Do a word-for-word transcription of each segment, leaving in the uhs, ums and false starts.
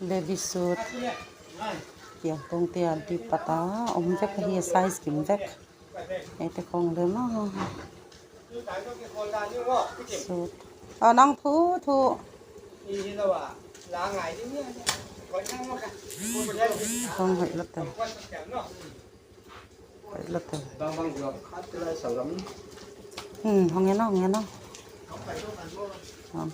Baby suit. Kiang tung te a di pata om vek hi, size kim vek. Ei te khong le ma. Suit. A nang thu thu. Khong hoih lou te. Hoih lou te. Hmm, hong en o, hong en o. Hong.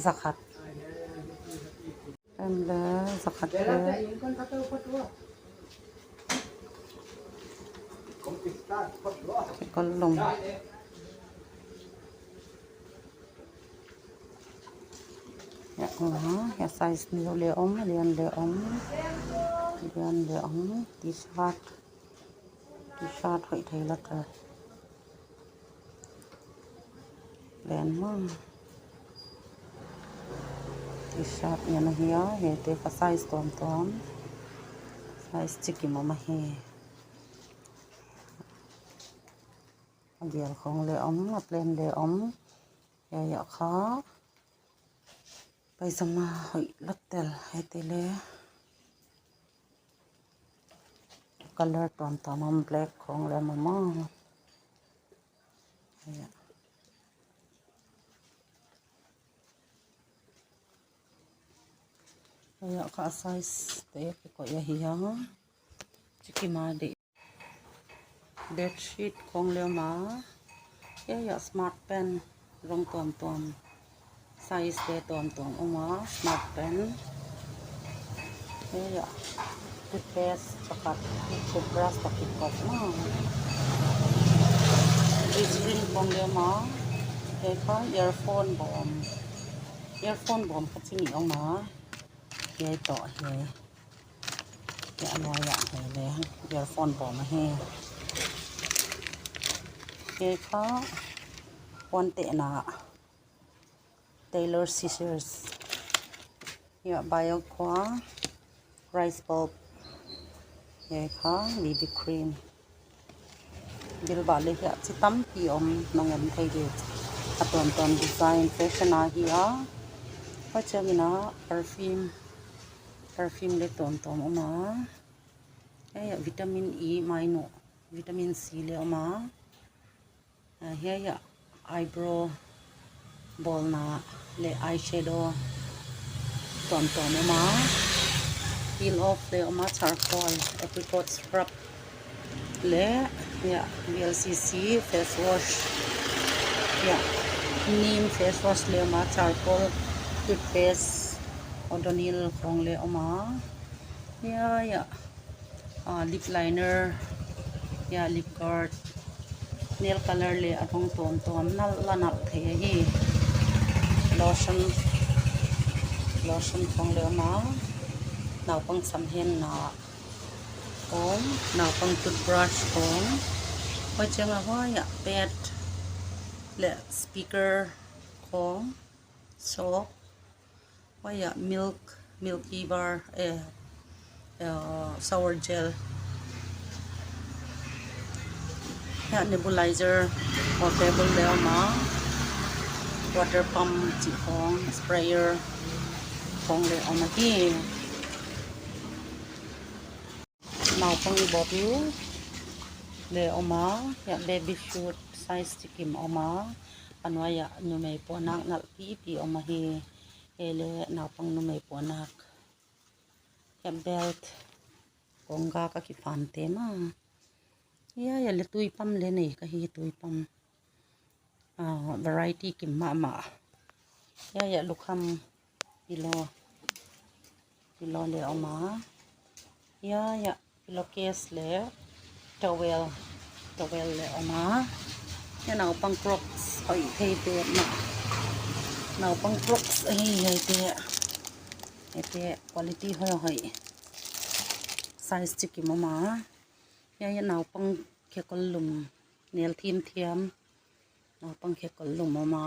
Zakhat. Em le, zakhat le. Kekol lum. Ya, uh, ya size neu le om, lian le om. Lian le om, t-shirt. T-shirt hoih thei lak a. Len ma. T-shirt ngen ahi a, hiai te kha size tuamtuam. Size chi kim om ahi. A bial khong le om, a plain le om. Hiai a kha. Paisama hoih lak tel, hiai te le. Color tuamtuam om, black khong le om maw. Hiai a. Hiai a kha size te kikoih ahi a. Chi kim a di. Bedsheet khong le om a. Hiai a smart pen, rong tuamtuam. Size te tuamtuam om a, smart pen. Hiai a toothpaste pakhat, toothbrush pakhat kop na. Glycerin khong le om a. Hiai kha earphone bawm. Earphone bawm kha chi nih om a. Hiai toh hiai. Hiai a nuai ah hiai le, earphone bawm ahi. Hiai kha puan tehna, tailor scissors. Hiai a Bioquell, rice bulb. Hiai kha B B cream. Bilbah le hiai a chi tampi om, nang en thei di. A tuamtuam design, fashion ahi a. Huchiang in a perfume, perfume le tuamtuam om a. Hiai a vitamin E mai nu, vitamin C le om a. Ah, hiai a eyebrow bawlna le eyeshadow tuamtuam om a. Peel off le om a, charcoal, apricot scrub le, hiai a, V L C C face wash. Hiai a, neem face wash le om a, charcoal toothpaste, Odonil khong le om a. Hiai a, ah, lip liner, hiai a lip guard, nail color le a rong tuamtuam, nalh la nalh thei ahi. Lotion, lotion khong le om a, naupang samhenna khong, naupang toothbrush khong. Huchiang a huai a pad le speaker khong, soap. Huai a milk, Milky Bar, eh, eh, shower gel. Hiai a nebulizer, portable le om a, water pump chih khong, sprayer khong le om ahi. Naupang bottle le om a, hiai a baby suit size chi kim om a, a nuai ah numei puannak nalh pipi om ahi. Hiai le naupang numei puannak. Hiai a belt, kongga ka kifan te ma. Hiai a le tui pump le nei ka hi, tui pump. Ah, variety kim mahmah. Hiai a lukham pillow, pillow le om a. Hiai a pillowcase le towel, towel le om a. Hiai a naupang Crocs, hoih thei te ma. Naupang Crocs ahi hiai te. Hiai te quality hoihhoih. Size chi kim om a. Hiai a naupang khekol lum, nel thimthiam. Naupang khekol lum om a.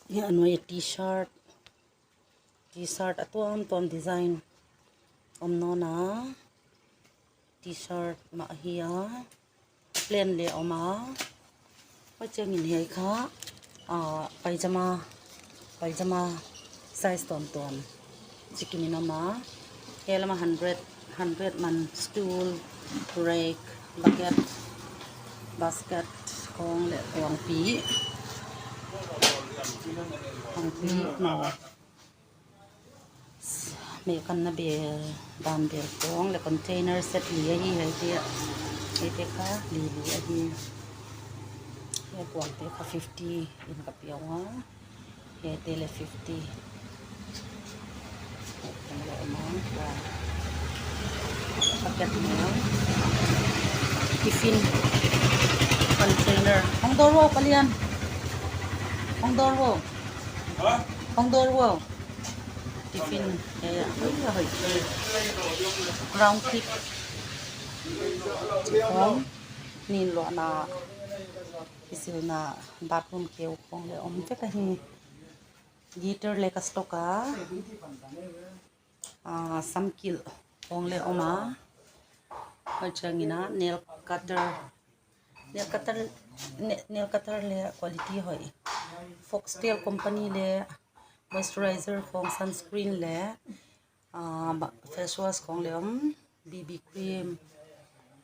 Hiai a nuai a t-shirt. T-shirt a tuamtuam design om nawn a. T-shirt mah hi a, plain leh om a. Huai chiangin hiai kha, ah, paijama, paijama size tuamtuam chi kimin om a. Hiai lama hundred, hundred man stool, rake, bucket, basket khong leh kuangpi. Kuangpi maw. Meh kanna bel, dan bel khong leh container set li ahi hiaite. Hiaite kha li li ahi. Hiai kuangte kha fifty in ka pia ua. Hiaite leh fifty. Bucket maw. Tiffin container. Hong dor vo, Palian. Hong dor vo. Hong dor vo. Tiffin, eh, hoi, hoi. Round trip. Khong, nin luahna, kisilna, bathroom keu khong leh om vek ahi. Guitar leh ka stock a. Ah, samkilh khong leh om a. Huai chiangin a, nail cutter. Nail cutter, ne-, nail cutter leh quality hoih. Foxtail company leh moisturizer khong, sunscreen leh, ah, ba-, face wash khong leh om, B B cream,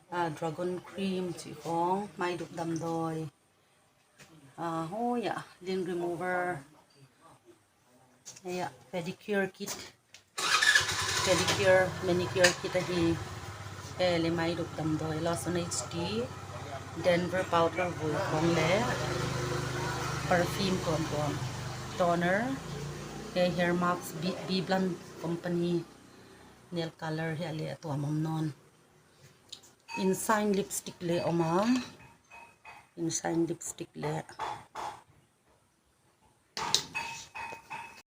ah, dragon cream chih khong, mai dup damdawi. Ah, huai a, lint remover. Hiai a, pedicure kit. Pedicure, manicure kit ahi. Hiai leh mai dup damdawi, Lotion H D, Denver powder vui khong leh perfume tuamtuam. Toner, hiai hair mask, B-, BBlunt company, nail color hiai leh a tuam om nawn. Insign lipstick leh om a. Insign lipstick leh